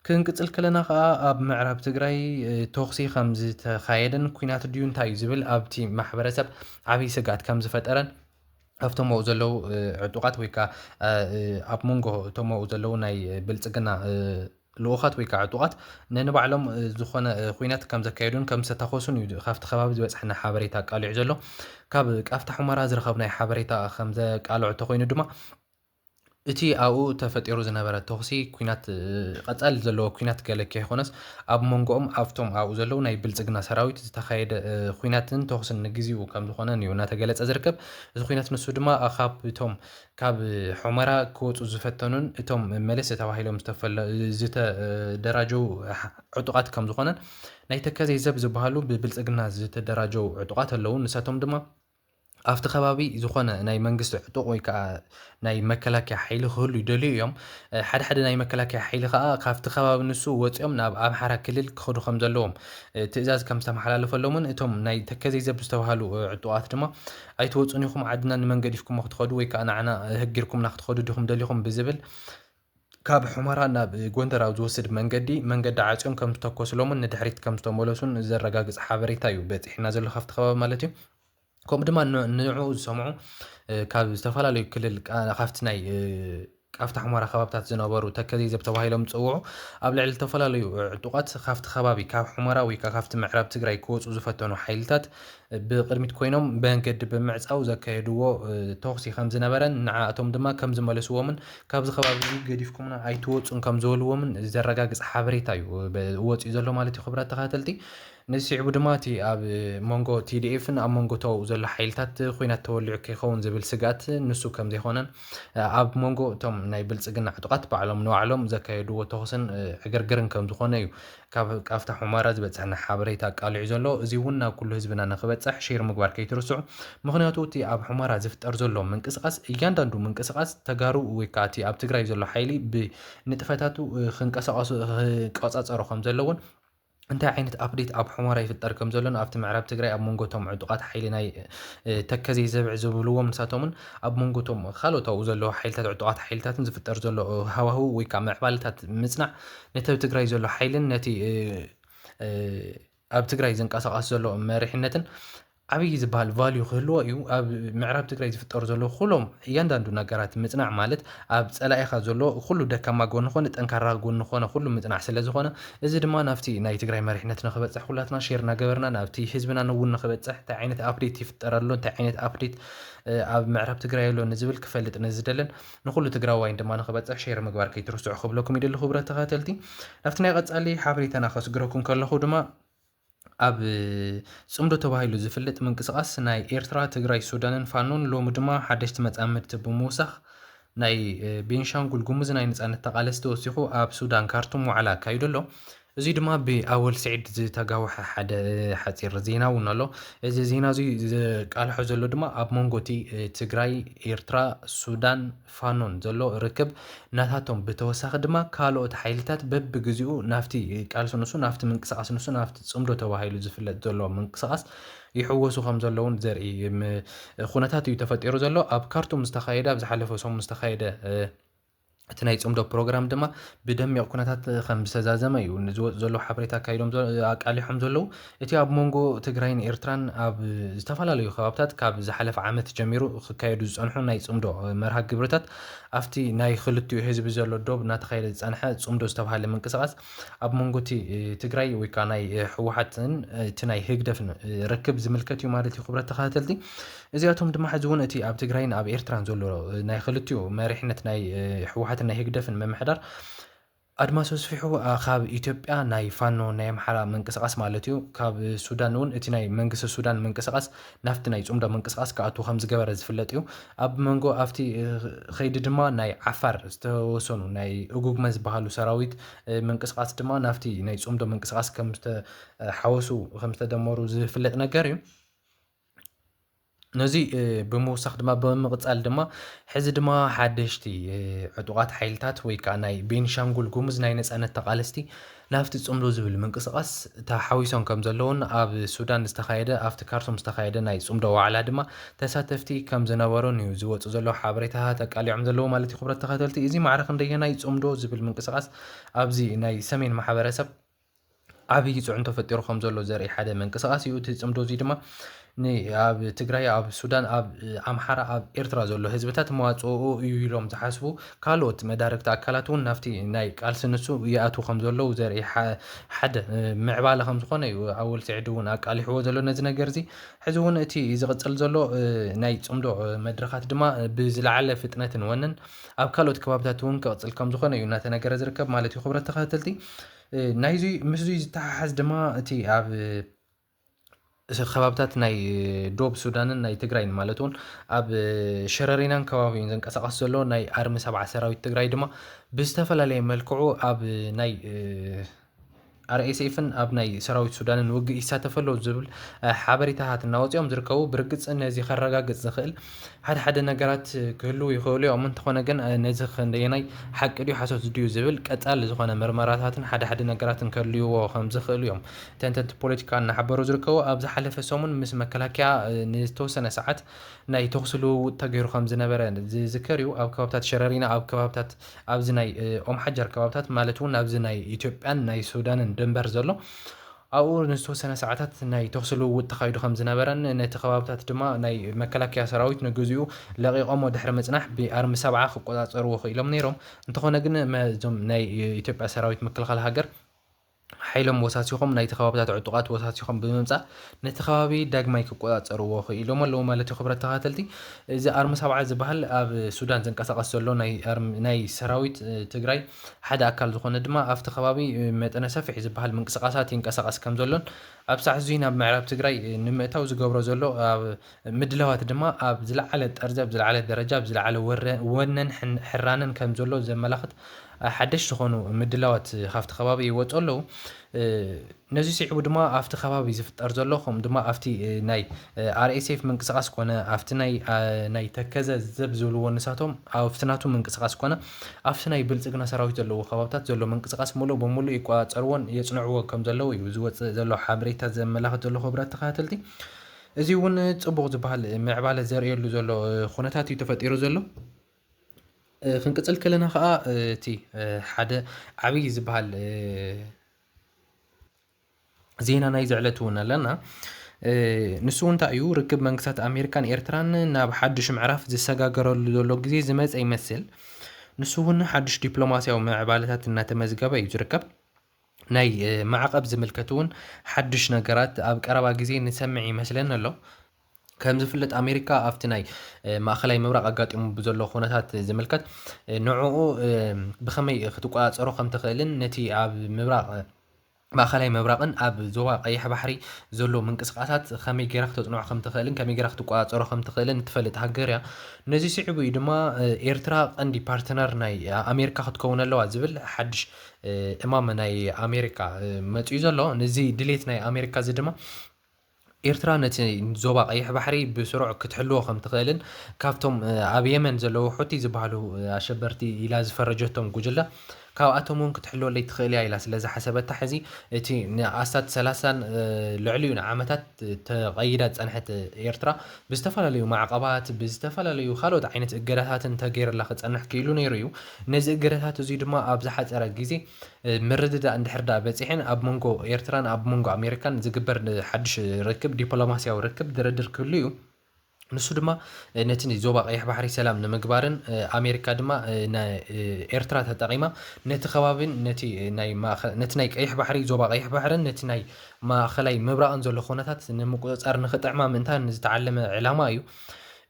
ክንቅፅል ከለና ከዓ ኣብ ምዕራብ ትግራይ ተኹሲ ከም ዝተኻየደን ኩናት ድዩ እንታይ እዩ ዝብል ኣብቲ ማሕበረሰብ ዓብዪ ስግኣት ከም ዝፈጠረን ኣብቶም ኣብኡ ዘለዉ ዕጡቓት ወይ ከዓ ኣብ መንጎ እቶም ኣብኡ ዘለዉ ናይ ብልፅግና ልኡኻት ወይ ከዓ ዕጡቓት ነንባዕሎም ዝኾነ ኩናት ከም ዘካየዱን ከም ዝተተኮሱን እዩ ካብቲ ከባቢ ዝበፅሐና ሓበሬታ ኣቃሊዑ ዘሎ። ካብ ቃፍታ ሑመራ ዝረኸብናይ ሓበሬታ ከም ዘቃልዖ ተኮይኑ ድማ እቲ ኣብኡ ተፈጢሩ ዝነበረ ተኹሲ ኩናት ቀፃሊ ዘለዎ ኩናት ገለ ከይኮነስ ኣብ መንጎኦም ኣብቶም ኣብኡ ዘለዉ ናይ ብልፅግና ሰራዊት ዝተኻየደ ኩናትን ተኹስን ንግዚኡ ከም ዝኾነ እዩ እናተገለፀ ዝርከብ። እዚ ኩናት ንሱ ድማ ካብ እቶም ካብ ሑመራ ክወፁ ዝፈተኑን እቶም መለስ ተባሂሎም ዝተደራጀው ዕጡቓት ከም ዝኾነን ናይ ተከዘይ ዘብ ዝበሃሉ ብብልፅግና ዝተደራጀው ዕጡቓት ኣለዉ። ንሳቶም ድማ ኣብቲ ከባቢ ዝኾነ ናይ መንግስቲ ዕጡቕ ወይ ከዓ ናይ መከላከያ ሓይሊ ክህሉ ይደልዩ እዮም። ሓደ ሓደ ናይ መከላከያ ሓይሊ ከዓ ካብቲ ከባቢ ንሱ ወፂኦም ናብ ኣምሓራ ክልል ክኸዱ ከም ዘለዎም ትእዛዝ ከም ዝተመሓላለፈሎምን እቶም ናይ ተከዘይ ዘብ ዝተባሃሉ ዕጡቓት ድማ ኣይትወፁን ኢኹም ዓድና ንመን ገዲፍኩሞ ክትኸዱ ወይ ከዓ ንዓና ህጊርኩምና ክትኸዱ ዲኹም ደሊኹም ብዝብል ካብ ሑመራ ናብ ጎንደር ኣብ ዝወስድ መንገዲ መንገዲ ዓፅዮም ከም ዝተኮስሎምን ንድሕሪት ከም ዝተመለሱን ዘረጋግፅ ሓበሬታ እዩ በፂሕና ዘሎ ካብቲ ከባቢ ማለት እዩ። ከምኡ ድማ ንዑ ዝሰምዑ ካብ ዝተፈላለዩ ክልል ካብቲ ናይ ቃፍታ ሑመራ ከባብታት ዝነበሩ ተከዜ ዘብ ተባሂሎም ዝፅውዑ ኣብ ልዕሊ ዝተፈላለዩ ዕጡቓት ካብቲ ከባቢ ካብ ሑመራ ወይ ከዓ ካብቲ ምዕራብ ትግራይ ክወፁ ዝፈተኑ ሓይልታት ብቕድሚት ኮይኖም መንገዲ ብምዕፃው ዘካየድዎ ተኹሲ ከም ዝነበረን ንዓኣቶም ድማ ከም ዝመለስዎምን ካብዚ ከባቢ እዚ ገዲፍኩምና ኣይትወፁን ከም ዝበልዎምን ዘረጋግፅ ሓበሬታ እዩ ወፂኡ ዘሎ ማለት እዩ። ክብራት ተኸታተልቲ ነዚ ስዒቡ ድማ እቲ ኣብ መንጎ ቲ ዲ ኤፍን ኣብ መንጎ ተባኡ ዘሎ ሓይልታት ኹናት ተወሊዑ ከይኸውን ዝብል ስግኣት ንሱ ከም ዘይኮነን ኣብ መንጎ እቶም ናይ ብልፅግና ዕጡቓት ባዕሎም ንባዕሎም ዘካየድዎ ተኹስን ዕግርግርን ከም ዝኾነ እዩ ካብ ቃፍታ ሑመራ ዝበፅሐና ሓበሬታ ኣቃሊዑ ዘሎ። እዚ እውን ናብ ኩሉ ህዝብና ንክበፅሕ ሼር ምግባር ከይትርስዑ። ምክንያቱ እቲ ኣብ ሑመራ ዝፍጠር ዘሎ ምንቅስቃስ እያንዳንዱ ምንቅስቃስ ተጋሩ ወይ ከዓ እቲ ኣብ ትግራይ ዘሎ ሓይሊ ብንጥፈታቱ ክንቀሳቀሱ ክቆፃፀሮ ከም ዘለዎን እንታይ ዓይነት ኣፕዴት ኣብ ሑመራ ይፍጠር ከም ዘሎን ኣብቲ ምዕራብ ትግራይ ኣብ መንጎ እቶም ዕጡቃት ሓይሊ ናይ ተከዜ ዘብዕ ዝብልዎም ንሳቶምን ኣብ መንጎ እቶም ካልኦት ኣብኡ ዘለዉ ሓይልታት ዕጡቃት ሓይልታትን ዝፍጠር ዘሎ ሃዋህው ወይ ከዓ ምዕባለታት ምፅናዕ ነቲ ኣብ ትግራይ ዘሎ ሓይልን ነቲ ኣብ ትግራይ ዝንቀሳቀስ ዘሎ መሪሕነትን ዓብዪ ዝበሃል ቫልዩ ክህልዎ እዩ። ኣብ ምዕራብ ትግራይ ዝፍጠሩ ዘለዉ ኩሎም እያንዳንዱ ነገራት ምፅናዕ ማለት ኣብ ፀላኢኻ ዘሎ ኩሉ ደካማ ጎኒ ኮነ ጠንካራ ጎኒ ኮነ ኩሉ ምፅናዕ ስለ ዝኾነ እዚ ድማ ናብቲ ናይ ትግራይ መሪሕነት ንክበፅሕ ኩላትና ሼር እናገበርና ናብቲ ህዝብና እውን ንክበፅሕ እንታይ ዓይነት ኣፕዴት ይፍጠር ኣሎ እንታይ ዓይነት ኣፕዴት ኣብ ምዕራብ ትግራይ ኣሎ ንዝብል ክፈልጥ ንዝደልን ንኩሉ ትግራዋይን ድማ ንክበፅሕ ሼር ምግባር ከይትርስዑ ክብለኩም ይደሊ ክቡራት ተኸታተልቲ። ናብቲ ናይ ቀፃሊ ሓበሬታና ከስግረኩም ከለኹ ድማ ኣብ ጽምዶ ተባሂሉ ዝፍለጥ ምንቅስቓስ ናይ ኤርትራ፣ ትግራይ፣ ሱዳንን ፋኖን ሎሚ ድማ ሓደሽቲ መጻምድቲ ብምውሳኽ ናይ ቤንሻንጉል ጉሙዝ ናይ ነጻነት ተቓለስቲ ወሲኹ ኣብ ሱዳን ካርቱም ዋዕላ ኣካይዱ ኣሎ። እዚ ድማ ብኣወል ስዒድ ዝተጋወሐ ሓደ ሓጺር ዜና እውን ኣሎ። እዚ ዜና እዚ ዘቃልሖ ዘሎ ድማ ኣብ መንጎ እቲ ትግራይ፣ ኤርትራ፣ ሱዳን፣ ፋኖን ዘሎ ርክብ ናታቶም ብተወሳኺ ድማ ካልኦት ሓይልታት በብግዚኡ ናብቲ ቃልሲ ንሱ ናብቲ ምንቅስቃስ ንሱ ናብቲ ፅምዶ ተባሂሉ ዝፍለጥ ዘሎ ምንቅስቃስ ይሕወሱ ከም ዘለውን ዘርኢ ኩነታት እዩ ተፈጢሩ ዘሎ። ኣብ ካርቱም ዝተካየደ ኣብ ዝሓለፈ ሰሙን ዝተካየደ እቲ ናይ ፅምዶ ፕሮግራም ድማ ብደሚቕ ኩነታት ከም ዝተዛዘመ እዩ ዝወፅ ዘሎ ሓበሬታ ኣካይዶም ኣቃሊሖም ዘለዉ። እቲ ኣብ መንጎ ትግራይን ኤርትራን ኣብ ዝተፈላለዩ ከባብታት ካብ ዝሓለፈ ዓመት ጀሚሩ ክካየዱ ዝፀንሑ ናይ ፅምዶ መርሃ ግብርታት ኣብቲ ናይ ክልቲኡ ህዝቢ ዘሎ ዶብ እናተኻየደ ዝፀንሐ ፅምዶ ዝተባሃለ ምንቅስቃስ ኣብ መንጎ እቲ ትግራይ ወይ ከዓ ናይ ህወሓትን እቲ ናይ ህግደፍን ርክብ ዝምልከት እዩ ማለት እዩ። ክብረት ተኸታተልቲ እዚኣቶም ድማ ሕዚ እውን እቲ ኣብ ትግራይን ኣብ ኤርትራን ዘሎ ናይ ክልቲኡ መሪሕነት ናይ ህወሓትን ናይ ህግደፍን ምምሕዳር ኣድማሱ ኣስፊሑ ካብ ኢትዮጵያ ናይ ፋኖ ናይ ኣምሓራ ምንቅስቃስ ማለት እዩ ካብ ሱዳን እውን እቲ ናይ መንግስቲ ሱዳን ምንቅስቃስ ናብቲ ናይ ፅምዶ ምንቅስቃስ ክኣቱ ከም ዝገበረ ዝፍለጥ እዩ። ኣብ መንጎ ኣብቲ ከይዲ ድማ ናይ ዓፋር ዝተወሰኑ ናይ እጉግመ ዝበሃሉ ሰራዊት ምንቅስቃስ ድማ ናብቲ ናይ ፅምዶ ምንቅስቃስ ከም ዝተሓወሱ ከም ዝተደመሩ ዝፍለጥ ነገር እዩ። ነዚ ብምውሳኽ ድማ ብምቕፃል ድማ ሕዚ ድማ ሓደሽቲ ዕጡቓት ሓይልታት ወይ ከዓ ናይ ቤንሻንጉል ጉሙዝ ናይ ነፃነት ተቓለስቲ ናብቲ ፅምዶ ዝብል ምንቅስቓስ ተሓዊሶም ከም ዘለውን ኣብ ሱዳን ዝተኻየደ ኣብቲ ካርቱም ዝተኻየደ ናይ ፅምዶ ዋዕላ ድማ ተሳተፍቲ ከም ዝነበሩን እዩ ዝወፁ ዘለዉ ሓበሬታታት ኣቃሊዖም ዘለዉ ማለት እዩ። ክብረት ተኸተልቲ እዚ ማዕረ ክንደየናይ ፅምዶ ዝብል ምንቅስቓስ ኣብዚ ናይ ሰሜን ማሕበረሰብ ዓብዪ ፅዕንቶ ፈጢሩ ከም ዘሎ ዘርኢ ሓደ ምንቅስቃስ እዩ። እቲ ፅምዶ እዚ ድማ ኣብ ትግራይ ኣብ ሱዳን ኣብ ኣምሓራ ኣብ ኤርትራ ዘሎ ህዝብታት መዋፅኡ እዩ ኢሎም ዝሓስቡ ካልኦት መዳርግቲ ኣካላት እውን ናብቲ ናይ ቃልሲ ንሱ ይኣትዉ ከም ዘለዉ ዘርኢ ሓደ ምዕባለ ከም ዝኾነ እዩ ኣወል ስዒድ እውን ኣቃሊሕዎ ዘሎ ነዚ ነገር እዚ። ሕዚ እውን እቲ ዝቕፅል ዘሎ ናይ ፅምዶ መድረኻት ድማ ብዝለዓለ ፍጥነትን ወንን ኣብ ካልኦት ከባብታት እውን ክቕፅል ከም ዝኾነ እዩ እናተነገረ ዝርከብ ማለት እዩ። ክብረት ተኸታተልቲ ናይዚ ምስዚ ዝተሓሓዝ ድማ እቲ ኣብ ከባብታት ናይ ዶብ ሱዳንን ናይ ትግራይን ማለት እውን ኣብ ሸረሪናን ከባቢን ዝንቀሳቀስ ዘሎ ናይ ኣርሚ ሰብዓ ሰራዊት ትግራይ ድማ ብዝተፈላለየ መልክዑ ኣብ ናይ ኣር ኤስ ኤፍን ኣብ ናይ ሰራዊት ሱዳንን ውግእ ይሳተፍ ኣሎ ዝብል ሓበሬታታት እናወፅኦም ዝርከቡ። ብርግፅ ነዚ ከረጋግፅ ዝኽእል ሓደ ሓደ ነገራት ክህልዉ ይኽእሉ እዮም። እንተኾነ ግን ነዚ ክንደየናይ ሓቂ ድዩ ሓሶት ድዩ ዝብል ቀፃሊ ዝኾነ ምርመራታትን ሓደ ሓደ ነገራትን ከድልይዎ ከም ዝኽእሉ እዮም ተንተንቲ ፖለቲካ እናሓበሩ ዝርከቡ። ኣብ ዝሓለፈ ሰሙን ምስ መከላከያ ንዝተወሰነ ሰዓት ናይ ተኹሲ ልውውጥ ተገይሩ ከም ዝነበረ ዝዝከር እዩ። ኣብ ከባብታት ሸረሪና፣ ኣብ ከባብታት ኣብዚ ናይ ኦም ሓጀር ከባብታት ማለት እውን ኣብዚ ናይ ኢትዮጵያን ናይ ሱዳንን ድንበር ዘሎ ኣብኡ ንዝተወሰነ ሰዓታት ናይ ተኹሲ ልውውጥ ተኻይዱ ከም ዝነበረን ነቲ ከባብታት ድማ ናይ መከላከያ ሰራዊት ንግዚኡ ለቒቖሞ ድሕሪ ምፅናሕ ብኣርሚ ሰብዓ ክቆፃፀርዎ ክኢሎም ነይሮም። እንተኾነ ግን እዞም ናይ ኢትዮጵያ ሰራዊት ምክልኻል ሃገር ሓይሎም ወሳሲኾም ናይቲ ከባብታት ዕጡቓት ወሳሲኾም ብምምፃእ ነቲ ከባቢ ዳግማይ ክቆፃፀርዎ ክኢሎም ኣለዉ ማለት እዩ። ክብረት ተኸታተልቲ፣ እዚ ኣርሚ ሰብዓ ዝበሃል ኣብ ሱዳን ዝንቀሳቐስ ዘሎ ናይ ሰራዊት ትግራይ ሓደ ኣካል ዝኾነ ድማ ኣብቲ ከባቢ መጠነ ሰፊሕ ዝበሃል ምንቅስቃሳት ይንቀሳቐስ ከም ዘሎን ኣብ ሳዕ እዙይ ናብ ምዕራብ ትግራይ ንምእታው ዝገብሮ ዘሎ ኣብ ምድላዋት ድማ ኣብ ዝለዓለ ጠርዚ፣ ኣብ ዝለዓለ ደረጃ፣ ኣብ ዝለዓለ ወነን ሕራንን ከም ዘሎ ዘመላኽት ሓደሽ ዝኾኑ ምድላዋት ካብቲ ከባቢ ይወፁ ኣለዉ። ነዚ ስዒቡ ድማ ኣብቲ ከባቢ ዝፍጠር ዘሎ ከምኡ ድማ ኣብቲ ናይ ኣር ኤስ ኤፍ ምንቅስቃስ ኮነ ኣብቲ ናይ ተከዘ ዘብ ዝብልዎ ንሳቶም ኣብቲ ናቱ ምንቅስቃስ ኮነ ኣብቲ ናይ ብልፅግና ሰራዊት ዘለዎ ከባብታት ዘሎ ምንቅስቃስ ሙሉእ ብሙሉእ ይቆፃፀርዎን የፅንዕዎ ከም ዘለዉ እዩ ዝወፅእ ዘሎ ሓበሬታ ዘመላኽት ዘሎ። ክቡራት ተኸታተልቲ፣ እዚ እውን ፅቡቕ ዝበሃል ምዕባለ ዘርእየሉ ዘሎ ኩነታት እዩ ተፈጢሩ ዘሎ። ክንቅፅል ከለና ከዓ እቲ ሓደ ዓብዪ ዝበሃል ዜና ናይ ዝዕለት እውን ኣለና። ንሱ እውን እንታይ እዩ? ርክብ መንግስታት ኣሜሪካን ኤርትራን ናብ ሓድሽ ምዕራፍ ዝሰጋገረሉ ዘሎ ግዜ ዝመፀ ይመስል። ንሱ እውን ሓድሽ ዲፕሎማሲያዊ ምዕባለታት እናተመዝገበ እዩ ዝርከብ። ናይ ማዕቐብ ዝምልከት እውን ሓድሽ ነገራት ኣብ ቀረባ ግዜ ንሰምዕ ይመስለኒ ኣሎ። ከም ዝፍለጥ ኣሜሪካ ኣብቲ ናይ ማእኸላይ ምብራቕ ኣጋጢሙ ብዘሎ ኩነታት ዝምልከት ንዕኡ ብኸመይ ክትቆፃፀሮ ከም ትኽእልን ነቲ ኣብ ምብራቕ ማእኸላይ ምብራቕን ኣብ ዞባ ቀይሕ ባሕሪ ዘሎ ምንቅስቃሳት ከመይ ገይራ ክተፅንዖ ከም ትኽእልን ከመይ ገይራ ክትቆፃፀሮ ከም ትኽእልን እትፈልጥ ሃገር እያ። ነዚ ስዒቡ እዩ ድማ ኤርትራ ቀንዲ ፓርትነር ናይ ኣሜሪካ ክትከውን ኣለዋ ዝብል ሓድሽ እማመ ናይ ኣሜሪካ መፅዩ ዘሎ። ነዚ ድሌት ናይ ኣሜሪካ እዚ ድማ ኤርትራ ነቲ ዞባ ቀይሕ ባሕሪ ብስሩዕ ክትሕልዎ ከም ትኽእልን ካብቶም ኣብ የመን ዘለዉ ሑቲ ዝበሃሉ ኣሸበርቲ ኢላ ዝፈረጀቶም ጉጅለ ካብኣቶም እውን ክትሕልወለይ ትኽእል እያ ኢላ ስለ ዝሓሰበታ ሕዚ እቲ ንኣስታት ሰላሳን ልዕሊኡ ንዓመታት ተቐይዳ ዝፀንሐት ኤርትራ ብዝተፈላለዩ ማዕቐባት ብዝተፈላለዩ ካልኦት ዓይነት እገዳታትን ተገይርላ ክፀንሕ ክኢሉ ነይሩ እዩ። ነዚ እገዳታት እዙይ ድማ ኣብ ዝሓፀረ ግዜ ምርድዳእ እንድሕር ዳ በፂሐን ኣብ መንጎ ኤርትራን ኣብ መንጎ ኣሜሪካን ዝግበር ሓድሽ ርክብ ዲፕሎማሲያዊ ርክብ ድርድር ክህሉ እዩ። ንሱ ድማ ነቲ ዞባ ቀይሕ ባሕሪ ሰላም ንምግባርን ኣሜሪካ ድማ ኤርትራ ተጠቒማ ነቲ ከባቢን ነቲ ናይ ቀይሕ ባሕሪ ዞባ ቀይሕ ባሕርን ነቲ ናይ ማእኸላይ ምብራቕን ዘሎ ኩነታት ንምቁፅፃር ንክጥዕማ ምእንታን ዝተዓለመ ዕላማ እዩ።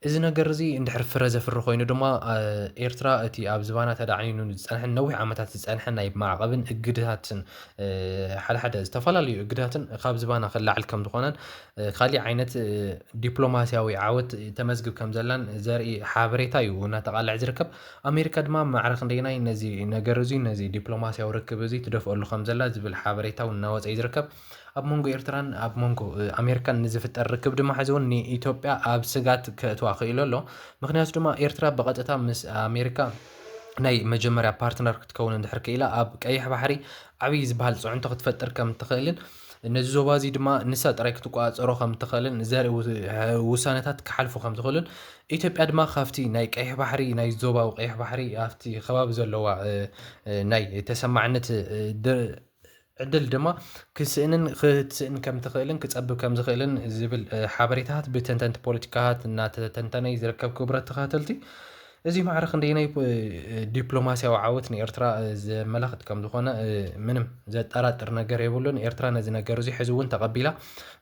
እዚ ነገር እዚ እንድሕር ፍረ ዘፍሪ ኮይኑ ድማ ኤርትራ እቲ ኣብ ዝባና ተዳዕኒኑ ዝፀንሐን ነዊሕ ዓመታት ዝፀንሐን ናይ ማዕቐብን እግድታትን ሓደ ሓደ ዝተፈላለዩ እግዳትን ካብ ዝባና ክላዓል ከም ዝኾነን ካሊእ ዓይነት ዲፕሎማሲያዊ ዓወት ተመዝግብ ከም ዘላን ዘርኢ ሓበሬታ እዩ እናተቃልዐ ዝርከብ። ኣሜሪካ ድማ ማዕረ ክንደይናይ ነዚ ነገር እዚ ነዚ ዲፕሎማሲያዊ ርክብ እዚ ትደፍኣሉ ከም ዘላ ዝብል ሓበሬታ እውን እናወፀ እዩ ዝርከብ። ኣብ መንጎ ኤርትራን ኣብ መንጎ ኣሜሪካን ንዝፍጠር ርክብ ድማ ሕዚ እውን ንኢትዮጵያ ኣብ ስጋት ከእትዋ ክኢሉ ኣሎ። ምክንያቱ ድማ ኤርትራ ብቐጥታ ምስ ኣሜሪካ ናይ መጀመርያ ፓርትነር ክትከውን እንድሕር ክኢላ ኣብ ቀይሕ ባሕሪ ዓብዪ ዝበሃል ፅዕንቶ ክትፈጥር ከም ትኽእልን ነዚ ዞባ እዚ ድማ ንሳ ጥራይ ክትቆፃፀሮ ከም ትኽእልን ዘርኢ ውሳነታት ክሓልፉ ከም ዝኽእሉን ኢትዮጵያ ድማ ካብቲ ናይ ቀይሕ ባሕሪ ናይ ዞባዊ ቀይሕ ባሕሪ ኣብቲ ከባቢ ዘለዋ ናይ ተሰማዕነት ዕድል ድማ ክስእንን ክትስእን ከም ትኽእልን ክፀብብ ከም ዝኽእልን ዝብል ሓበሬታታት ብተንተንቲ ፖለቲካታት እናተተንተነ ዝርከብ። ክቡራት ተኸታተልቲ፣ እዚ ማዕረ ክንደይናይ ዲፕሎማሲያዊ ዓወት ንኤርትራ ዘመላኽት ከም ዝኾነ ምንም ዘጠራጥር ነገር የብሉን። ኤርትራ ነዚ ነገር እዚ ሕዚ እውን ተቐቢላ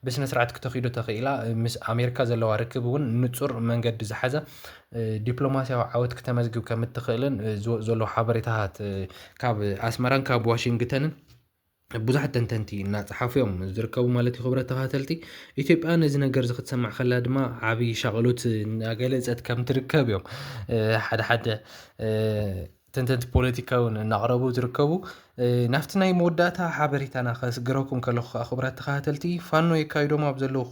ብስነ ስርዓት ክተኺዶ ተኽኢላ ምስ ኣሜሪካ ዘለዋ ርክብ እውን ንፁር መንገዲ ዝሓዘ ዲፕሎማሲያዊ ዓወት ክተመዝግብ ከም እትኽእልን ዝወፅ ዘሎ ሓበሬታታት ካብ ኣስመራን ካብ ዋሽንግተንን ብዙሓት ተንተንቲ እናፀሓፉ እዮም ዝርከቡ ማለት እዩ። ክብረት ተኸታተልቲ፣ ኢትዮጵያ ነዚ ነገር እዚ ክትሰማዕ ከላ ድማ ዓብዪ ሻቕሎት እናገለፀት ከም ትርከብ እዮም ሓደ ሓደ ተንተንቲ ፖለቲካ እውን እናቕረቡ ዝርከቡ። ናፍቲ ናይ መወዳእታ ሓበሬታና ከስግረኩም ከለኹ ከዓ፣ ክቡራት ተኸታተልቲ፣ ፋኖ የካይዶም ኣብ ዘለዉ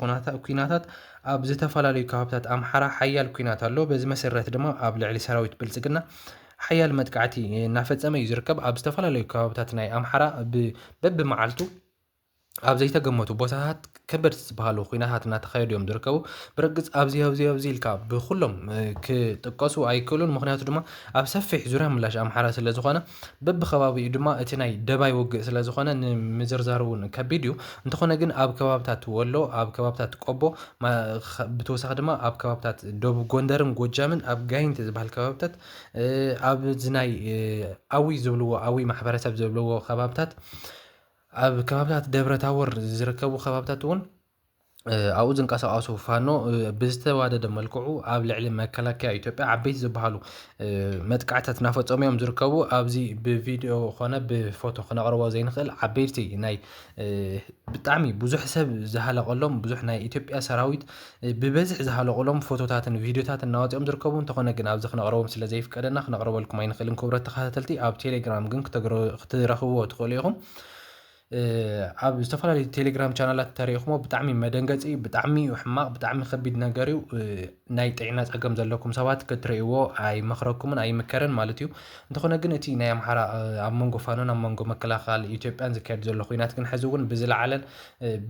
ኩናታት ኣብ ዝተፈላለዩ ከባብታት ኣምሓራ ሓያል ኩናት ኣሎ። በዚ መሰረት ድማ ኣብ ልዕሊ ሰራዊት ብልፅግና ሓያል መጥቃዕቲ እናፈፀመ እዩ ዝርከብ። ኣብ ዝተፈላለዩ ከባብታት ናይ ኣምሓራ በብመዓልቱ ኣብ ዘይተገመቱ ቦታታት ከበድቲ ዝበሃሉ ኩናታት እናተኻየዱ እዮም ዝርከቡ። ብርግፅ ኣብዚ ኣብዚ ኣብዚ ኢልካ ብኩሎም ክጥቀሱ ኣይክእሉን። ምክንያቱ ድማ ኣብ ሰፊሕ ዙርያ ምላሽ ኣምሓራ ስለዝኾነ፣ በብከባቢኡ ድማ እቲ ናይ ደባይ ውግእ ስለዝኾነ ንምዝርዛር እውን ከቢድ እዩ። እንተኾነ ግን ኣብ ከባብታት ወሎ፣ ኣብ ከባብታት ቆቦ፣ ብተወሳኺ ድማ ኣብ ከባብታት ደቡብ ጎንደርን ጎጃምን ኣብ ጋይንት ዝበሃል ከባብታት፣ ኣብዚ ናይ ኣዊ ዝብልዎ፣ ኣዊ ማሕበረሰብ ዝብልዎ ከባብታት፣ ኣብ ከባብታት ደብረ ታቦር ዝርከቡ ከባብታት እውን ኣብኡ ዝንቀሳቐሱ ፋኖ ብዝተዋደደ መልክዑ ኣብ ልዕሊ መከላከያ ኢትዮጵያ ዓበይቲ ዝበሃሉ መጥቃዕታት እናፈፀሙ እዮም ዝርከቡ። ኣብዚ ብቪድዮ ኮነ ብፎቶ ክነቕርቦ ዘይንኽእል ዓበይቲ ናይ ብጣዕሚ ብዙሕ ሰብ ዝሃለቀሎም፣ ብዙሕ ናይ ኢትዮጵያ ሰራዊት ብበዝሒ ዝሃለቀሎም ፎቶታትን ቪድዮታትን እናወፂኦም ዝርከቡ። እንተኾነ ግን ኣብዚ ክነቕርቦም ስለ ዘይፍቀደና ክነቕርበልኩም ኣይንኽእልን። ክቡራት ተኸታተልቲ፣ ኣብ ቴሌግራም ግን ክትረኽብዎ ትኽእሉ ኢኹም። ኣብ ዝተፈላለዩ ቴሌግራም ቻናላት ተሪእኹሞ፣ ብጣዕሚ መደንገፂ፣ ብጣዕሚ እዩ ሕማቕ፣ ብጣዕሚ ከቢድ ነገር እዩ። ናይ ጥዕና ፀገም ዘለኩም ሰባት ክትርእይዎ ኣይመኽረኩምን ኣይምከርን ማለት እዩ። እንተኾነ ግን እቲ ናይ ኣምሓራ ኣብ መንጎ ፋኖን ኣብ መንጎ መከላኸሊ ኢትዮጵያን ዝካየድ ዘሎ ኩናት ግን ሕዚ እውን ብዝለዓለን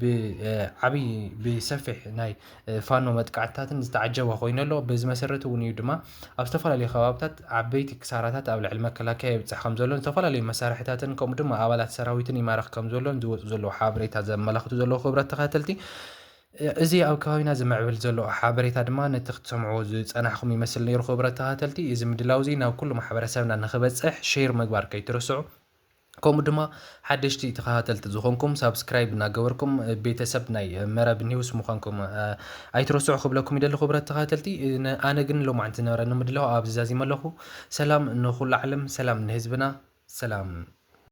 ብዓብይ ብሰፊሕ ናይ ፋኖ መጥቃዕትታትን ዝተዓጀበ ኮይኑ ኣሎ። በዚ መሰረት እውን እዩ ድማ ኣብ ዝተፈላለዩ ከባብታት ዓበይቲ ክሳራታት ኣብ ልዕሊ መከላከያ ይብፅሕ ከም ዘሎን ዝተፈላለዩ መሳርሕታትን ከምኡ ድማ ኣባላት ሰራዊትን ይማረኽ ከም ዘሎን ዝወፁ ዘለዉ ሓበሬታ ዘመላኽቱ ዘለዉ ክብረት ተኸታተልቲ። እዚ ኣብ ከባቢና ዝምዕብል ዘሎ ሓበሬታ ድማ ነቲ ክትሰምዕዎ ዝጸናሕኩም ይመስል ነይሩ። ክብረት ተኸታተልቲ፣ እዚ ምድላው እዚ ናብ ኩሉ ማሕበረሰብና ንኽበጽሕ ሼር ምግባር ከይትርስዑ፣ ከምኡ ድማ ሓደሽቲ ተኸታተልቲ ዝኾንኩም ሳብስክራይብ እናገበርኩም ቤተሰብ ናይ መረብ ኒውስ ምዃንኩም ኣይትረስዑ ክብለኩም ይደሊ። ክብረት ተኸታተልቲ፣ ኣነ ግን ሎማዓንቲ ዝነበረኒ ምድላው ኣብዚ ዛዚመ ኣለኹ። ሰላም ንኹሉ ዓለም፣ ሰላም ንህዝብና፣ ሰላም።